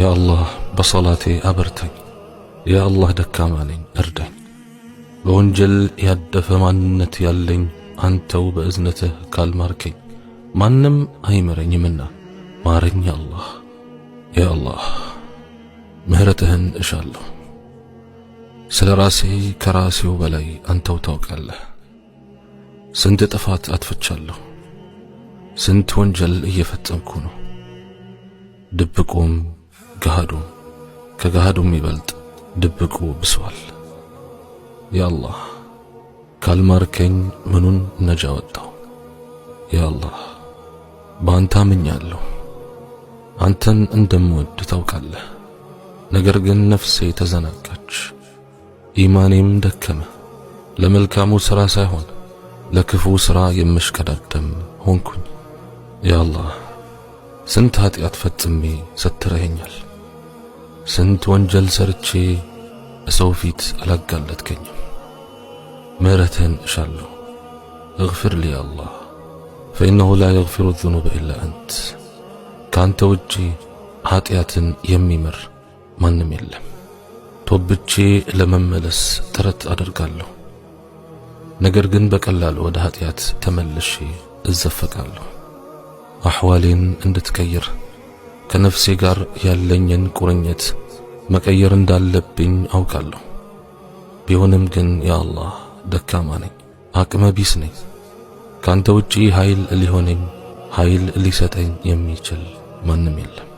ያ አላህ በሰላቴ አበርታኝ። ያ አላህ ደካማ ነኝ እርዳኝ። በወንጀል ያደፈ ማንነት ያለኝ አንተው በእዝነትህ ካልማርከኝ ማንም አይምረኝምና ማረኝ አላህ። ያ አላህ ምህረትህን እሻለሁ። ስለ ራሴ ከራሴው በላይ አንተው ታውቃለህ። ስንት ጥፋት አጥፍቻለሁ። ስንት ወንጀል እየፈጸምኩ ነው። ድብቁም ገሃዱም ከገሃዱም ይበልጥ ድብቁ ብሷል። ያ አላህ ካልማርከኝ ምኑን ነጃ ወጣው? ያ አላህ በአንተ አምኛለሁ። አንተን እንደምወድ ታውቃለህ። ነገር ግን ነፍሴ ተዘናጋች፣ ኢማኔም ደከመ። ለመልካሙ ሥራ ሳይሆን ለክፉ ሥራ የምሽቀዳደም ሆንኩኝ። ያ አላህ ስንት ኃጢአት ፈጽሜ ሰትረኸኛል። ስንት ወንጀል ሰርቼ በሰው ፊት አላጋለጥከኝም። ምህረትህን እሻለሁ። اغفر لي يا الله فإنه لا يغفر الذنوب إلا أنت። ከአንተ ውጪ ኃጢአትን የሚምር ማንም የለም። ቶብቼ ለመመለስ ጥረት አደርጋለሁ፣ ነገር ግን በቀላሉ ወደ ኃጢአት ተመልሼ እዘፈቃለሁ። አሕዋሌን እንድትቀይር ከነፍሴ ጋር ያለኝን ቁርኝት መቀየር እንዳለብኝ አውቃለሁ። ቢሆንም ግን ያ አላህ ደካማ ነኝ፣ አቅመ ቢስ ነኝ። ካንተ ውጪ ኃይል ሊሆነኝ ኃይል ሊሰጠኝ የሚችል ማንም የለም።